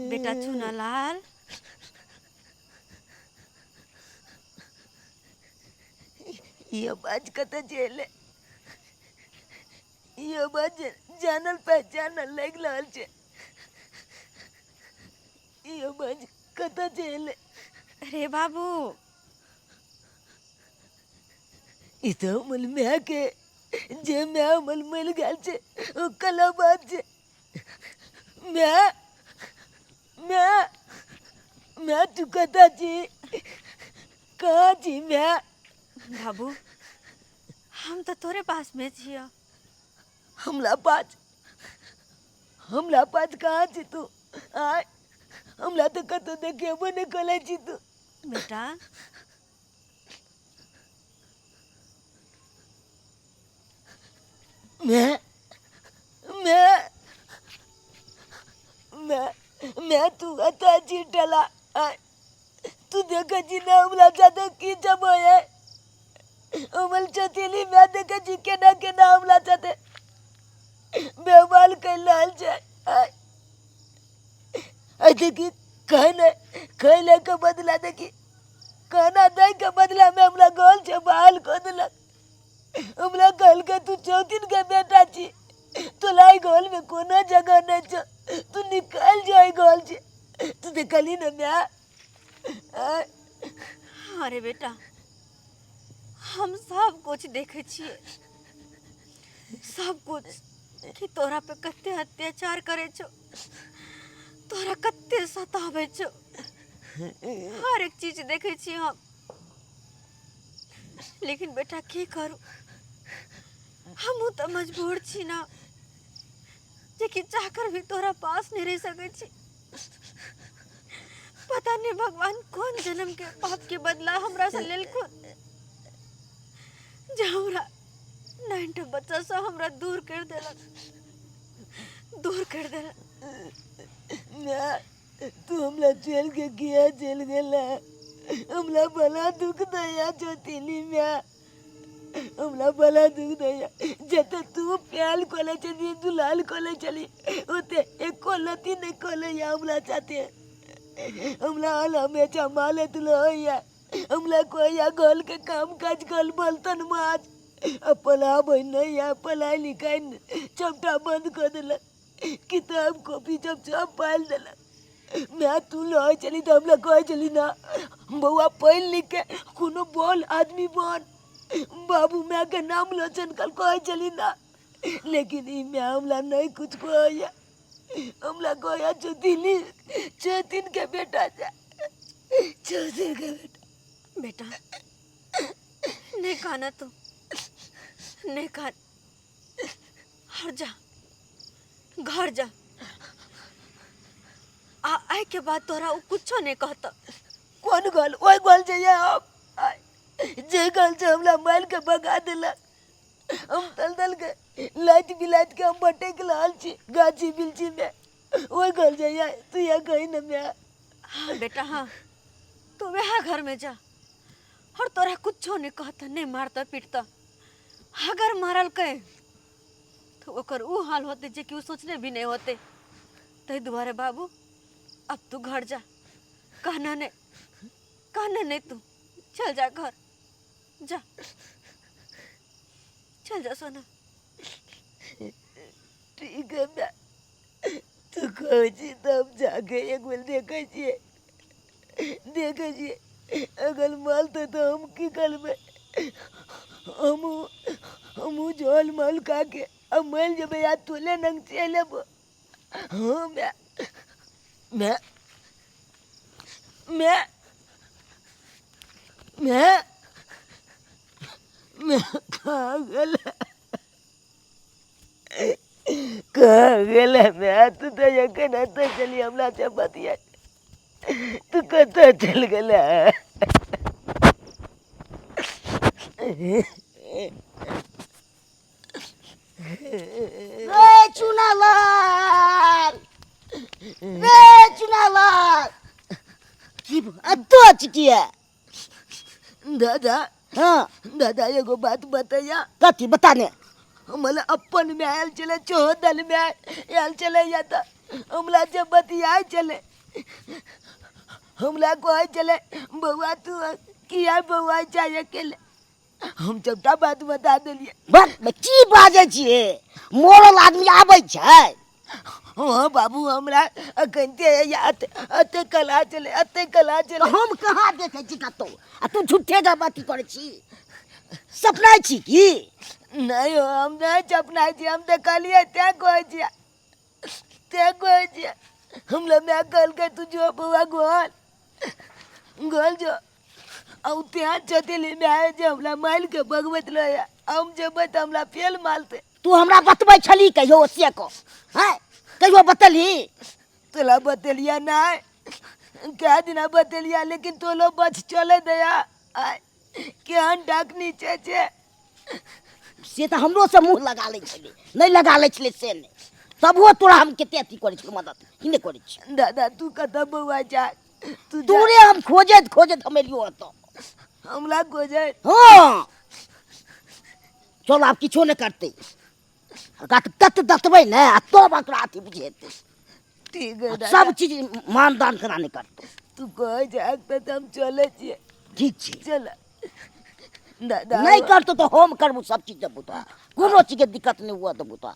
बेटा चुनालाल, ई आवाज कतऽ चलि? ई आवाज जानल पहचानल लागि रहल छै। ई आवाज कतऽ चलि? अरे बाबू, ई तऽ हमर मायके, जे माय हमर मरि गेल छै ओ कला बात छै। माय, माय, माय, तू कतऽ छी? कहाँ छी माय? बाबू, हम तऽ तोरे पास में छियौ। हमरा पास? हमरा पास कहाँ छी तू? आय, हमरा तऽ कतहु देखेबो नहि करै छी तू। बेटा, मैं मैं मैं मैं तू कतऽ छी टला? आय, तू देखै छी ने हमरा साथे की सब होइ है? हमर चचेली माय, देखै छी केना केना हमरा साथे व्यवहार करि रहल छै। आय, आय देखी, खाना खैलाके बदला, देखी, खाना दैके बदलामे हमरा गोल छै बहाल कऽ देलक। हमरा कहलकै, तू चौथिन के बेटा छी, तोला एहि घरमे कोनो जगह नहि छौ, तू निकलि जो एहि घर से। तू देखलही ने माय? आँय? अरे बेटा, हम सब कुछ देखै छियै, सब कुछ, कि तोरा पे कते अत्याचार करै छौ, तोरा कते सताबै छौ। हर एक चीज देखै छी हम। लेकिन बेटा, की करू, हमहूँ तऽ मजबूर छी ना, जे कि चाहकर भी तोरा पास नहीं रह सकै छी। पता नहीं भगवान कौन जन्म के पाप के बदला हमरा से लेलखुन, जे हमरा नाइनटा बच्चा से हमरा दूर कर देलक, दूर कर देलक। माय, तू हमरा चलि के किया चलि गेला? हमरा बड़ा दुख दैया चौथिली माय, हमरा बड़ा दुख दैया। जते तू प्याल खोले छली, दुलाल खोले छली, ओते एको लती नहि खोलैया हमरा साथे। हमरा हाल हमेशा मालत रहैया। हमरा कहैया, घर के काम काज कर, बर्तन माज। आ पढ़ाबै नहि या पढ़ाइ लिखाइ सबटा बंद कऽ देलक। किताब कॉपी सब सब पालि देलक। माय, तू रहै छली तऽ हमरा कहै छली ना, बौआ, पढ़ि लिख के कोनो बोल आदमी बन, बाबू माय के नाम रोशन कर, कहै छली ना। लेकिन ई माय हमरा नहि कुछ कहैया। हमरा कहैया, चौथिली, चौथिन के बेटा जा, चौथिन के बेटा। बेटा, नहीं खाना तू, नहीं खा। और जा, घर जा। आ आइ के बाद तोरा ओ कुछो नहीं कहता। कोन गल? ओहि गल जइया हम? आय, जे गल से हमरा मारि के भगा देलक, हम तल तल के लाइट बिलाइट के हम भटक रहल छी गाछी बिलछी में, ओहि गल जइया तू या कही न माय? हाँ बेटा, हाँ, तू वह घर में जा और तोरा कुछो नहीं कहता, नहीं मारता पीटता। अगर मारलकै तो ओकर ऊ हाल होते जे कि ऊ सोचने भी नहीं होते। ताहि दुआरे बाबू, अब तू घर जा। कहना नहीं, कहना नहीं, तू चल जा, घर जा, चल जा सोना। ठीक है माय, तू कहै छी तऽ हम जाके एक बेर देखै छियै, देखै छियै। अगर मारतै तऽ हम की करबै? हमहूँ हमहूँ झोल मोल खाके आ मरि जेबै आ तोले नंग चलि एबो। हाँ माय, माय, माय, माय। मैं कहाँ गेलै, कहाँ गेलै माय? तू तऽ एखन एतऽ छली, हमरा से बतिया, तू कतऽ चलि गेलै? रे चुनालाल, रे चुनालाल, की एतऽ छी किया? दादा। हाँ। दादा, एगो बात बतैया। कथी बता ने। हमरा अपन में आयल छलै, चौदल में आयल छलै या तऽ हमरा जे बतियाइ छलै, हमरा कहै छलै, बौआ तू किया बौआ चाहे अकेले? हम सबटा बात बता देलियै। बस की बाजै छियै? मरल आदमी आबै छै? हाँ बाबू, हमरा अखन एते कला छलै, एते कला छलै। हम कहाँ देखै छी कतौ, आ तू झूठे के अथी करै छी, सपनाइ छी की? नहि हो, हम नहि सपनाइ छी, हम देखलियै तें कहै छियै, तें कहै छियै। हमरा माय कहलकै, तू जो बौआ घर घर जो। आ ओ तेहन चतेली माय जे हमरा मारि के भगबैत रहैया, हम जेबै तऽ हमरा फेल मारतै। तू हमरा बतबै छली कहियो से कह? हैं, कहियो बतली? तोला बतेलिया नहि, कए दिना बतेलिया, लेकिन तोलो बच चले दया। आय केहन डाकनी छै छै। से तऽ हमरो से मुँह लगा लै छलै, नहि लगा लै छलै से नहि, तबो तोरा हम कते अथी करै छलहुँ, मदद की नहि करै छी। दादा, तू कतऽ बौआ जा तू जा। तोरे हम खोजैत खोजैत हम एलियो एतऽ। हमरा खोजैत? हँ, चल, आब किछो नहि करतै, ओकरा तऽ तत दतबै ने आ तब ओकरा अथी बुझेतै। ठीक है दादा। सब चीज मानदान केना नहि करतै। तू कहै जाक तऽ हम चलै छियै। ठीक छै। चल दादा। नहि करतौ तऽ हम करबू सब चीज, देबू तोरा, कोनो चीजके दिक्कत नहि हुअ देबू तोरा।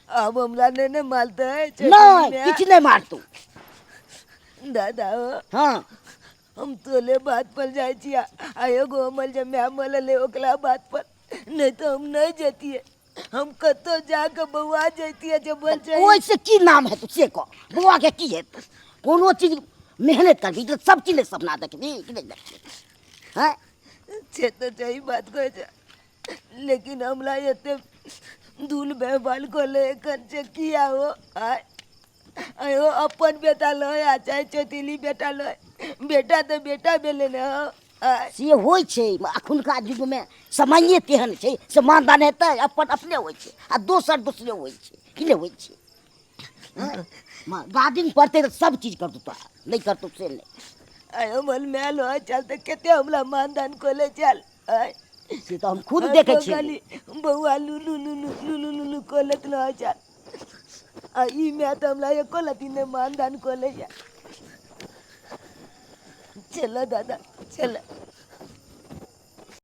आब हमरा नहि ने मारतै? नहि, किछु नहि मारतौ। दादा हो। हँ। हम तोले बात पर जाइ छियै आ एगो हमर जे माय मरल ओकरा बात पर, नहि तऽ हम नहि जैतियै, हम कतौ जाके बौआ जैतियै जे बोल छै। ओहिसँ की नाम हेतौ से कह, बौआके की हेतौ? कोनो चीज मेहनत करबी तऽ सब चीज सपना देखबी कि नहि देखबी? हैं? से तऽ सही बात कहै छै, लेकिन हमरा एते धूल व्यवहार कऽ एखन से किया हो? आय आयो, अपन बेटा लय आ चाहे चौतीली बेटा लय, बेटा तऽ बेटा भेलै ने हो। आय से होइ छै, अखुनका युगमे समये तेहन छै से मानदान हेतै, अपन अपने होइ छै आ दोसर दोसरे होइ छै कि नहि होइ छै? गार्डिंग पड़तै तऽ सब चीज करतौ तोरा, नहि करतौ से नहि। आय हमर माय लय चल तऽ कते हमरा मानदान कऽ चल। आय से तऽ हम खुद देखै छियै। खाली बौआ लुलु लुलु लुलु लुलु कऽ लैत रहै चल, आ ई माय तऽ हमरा एको लत्ती नहि मानदान कऽ लैया। चलो दादा, चलो।